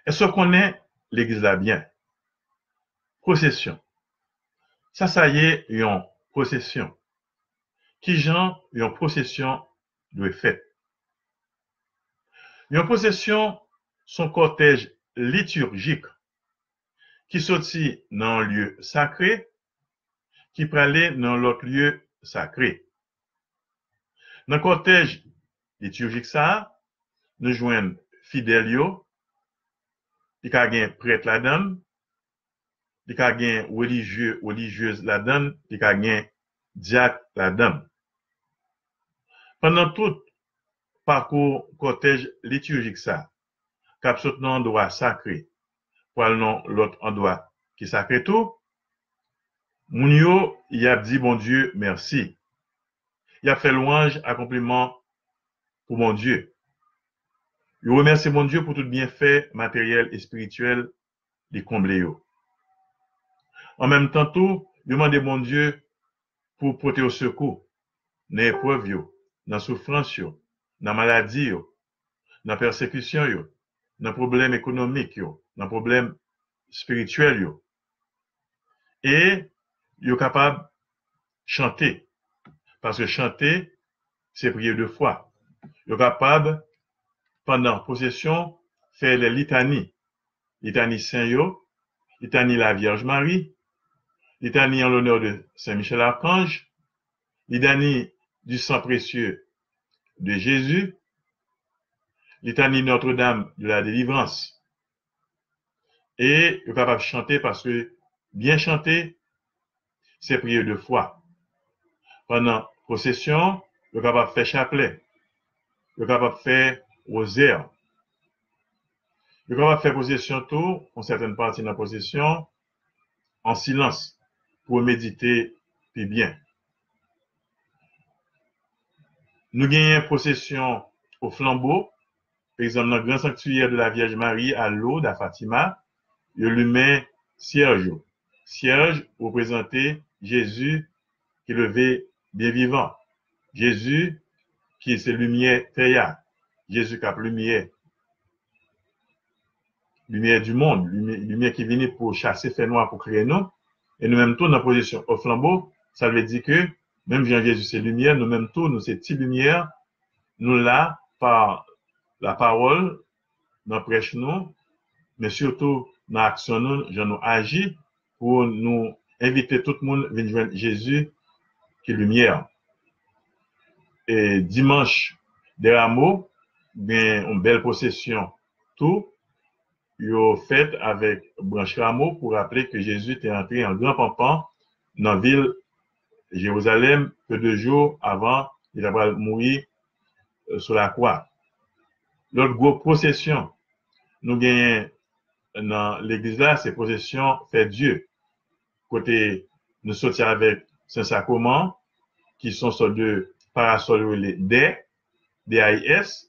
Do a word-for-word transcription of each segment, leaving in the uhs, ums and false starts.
Èske w konnen legliz la byen? Pwosesyon. Sa sa ye yon pwosesyon? Kijan yon pwosesyon dwe fèt? Yon pwosesyon se yon kòtèj litirjik ki soti nan yon lye sakre ki prale nan yon lòt lye sakre. Nan kòtèj litirjik sa a, nou jwenn fidèl yo, li ka gen prèt ladan l, li ka gen relijye, relijyez ladan l, li ka gen dyak ladan l. Pandan tout pakou kòtèj litirjik sa, k ap sot nan andwa sakre pou al nan lòt andwa ki sakre tou, moun yo, y ap di Bondye mèsi. Y ap fè lwanj ak konpliman pou Bondye. Yo remèsye Bondye pou tout byenfè materyèl, espirityèl li konble yo. An menm tan tou, yo mande Bondye pou pote yo sekou nan eprèv yo, nan soufrans yo, nan maladi yo, nan pèsekisyon yo, nan pwoblèm ekonomik yo, nan pwoblèm espirityèl yo. E yo kapab chante, paske chante, se priye de fwa. Yo kapab, pandan pwosesyon, fè lè litani, litani sen yo, litani la Vierge Marie, litani en l'honneur de Saint Michel Archange, litani du sang précieux de Jésus, litani Notre-Dame de la Délivrance. E yo kapab chante paske byen chante, se priye de fwa. Pandan pwosesyon, yo kapab fè chaplè, yo kapab fè wozè. Yo kapab fè pwosesyon tou, yon sètèn pati nan pwosesyon, an silans, pou yo medite pi byen. Nou genyen pwosesyon o flanbo, pa egzanp, nan gran sanktyè de la Vierge Marie a Lourdes, a Fatima, yo limen syèj yo. Syèj reprezante Jezi ki leve byen vivan. Jezi ki se limyè tè a. Jezi k ap limyè, limyè du monde, limyè, limyè ki vini pou chase fènwa, pou klere nou. E nou menm tou, nan pwosesyon o flanbo, sa vle di ke, menm jan Jezi se limyè, nou menm tou, nou se ti limyè, nou la pa lapawòl, nan prèch nou, men sitou nan aksyon nou, jan nou aji, pou nou envite tout moun vin jwenn Jezi ki limyè. E dimanch de Ramo, gen yon bèl pwosesyon tou, yo fèt avèk branch ramo pou raple ke Jezi te antre an gran panpan nan vil Jerizalèm, peu de jou avan li ta pral mouri, euh, sou lakwa. Lòt gwo pwosesyon nou genyen nan legliz la, se pwosesyon Fè Dye, kote nou soti avèk Sen Sakreman, ki se yon sòt de parasòl yo rele dè, D A I S,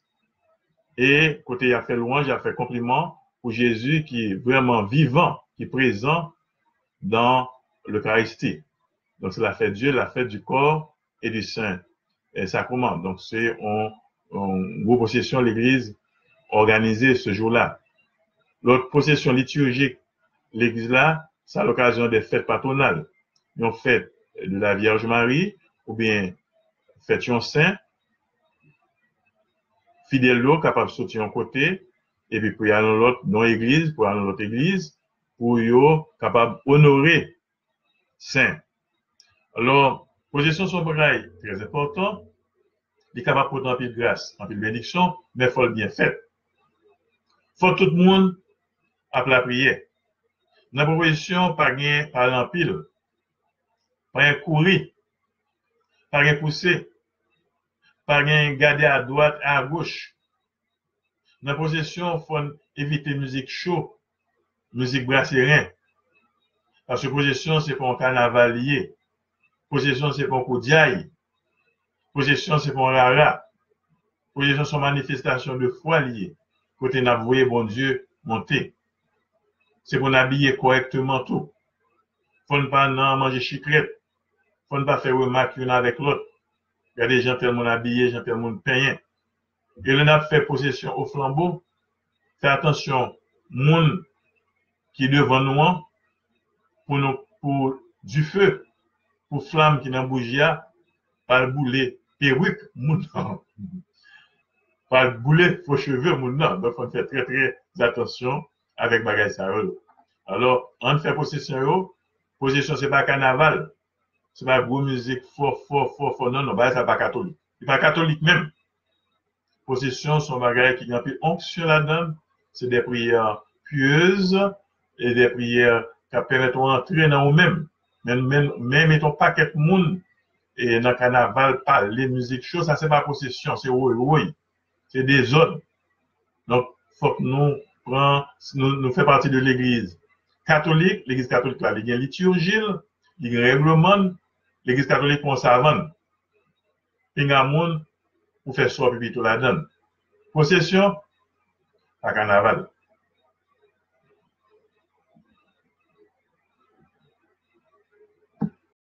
e kote y ap fè lwanj, y ap fè konpliman pou Jezi ki vrèman vivan, ki prezan dan Lekaristi. Donk, se la fête Dieu, la fête du corps et du Saint, eh, Sacrement. Donk, se yon, yon gwo pwosesyon legliz òganize se jou la. Lòt pwosesyon litirjik legliz la, se a lokazyon de fèt patwonal, yon fèt de la Vierge Marie, oubyen fèt yon sen, fidèl yo kapab soti yon kote, epi pou y al yon lòt, yon egliz, pou y al yon lòt egliz, pou yo kapab onore sen. Alò, pwosesyon se yon bagay trè enpòtan, li kapab pote anpil gras, anpil benediksyon, men fò l byen fèt. Fò tout moun ap lapriyè. Nan pwosesyon, pa gen pale anpil, pa gen kouri, pa gen pouse, pa gen gade adwat, agoch. Nan pwosesyon, fò n evite mizik cho, mizik brase ren. Paske pwosesyon, se pa yon kanaval li ye. Pwosesyon, se pa yon koudyay. Pwosesyon, se pa yon rara. Pwosesyon, se yon manifestasyon de fwa li ye, kote n ap voye Bondye monte. Se pou n abiye kòrèkteman tou. Fò n pa nan manje chiklèt. Fò n pa fè remak youn avèk lòt. Gade jan tèl moun abiye, jan tèl moun penyen. E lè n ap fè pwosesyon o flanbo, fè atansyon moun ki devan nou an, pou nou, pou dife, pou flanm ki nan bouji a, pa al boule perik moun nan, pa al boule fo cheve moun nan. Donk, fò n fè trè, trè atansyon avèk bagay sa yo. Alò, ann fè pwosesyon yo. Pwosesyon se pa kanaval. Se pa gwo mizik fò, fò, fò, fò. Non, non, bagay sa pa katolik. Li pa katolik menm. Pwosesyon se yon bagay ki gen anpil onksyon ladan l. Se de priyè pyez e de priyè k ap pèmèt ou antre nan ou menm. Men, men, men met yon pakèt moun e nan kanaval, pale, mizik cho, sa se pa pwosesyon, se woy woy, se dezòd. Donk, fòk nou pran, nou, nou fè pati de legliz katolik. Legliz katolik la, li gen litirji l, li gen règleman l. Legliz katolik pa yon savann. Pinga moun pou fè sa w pi pito ladan l. Pwosesyon, pa kanaval.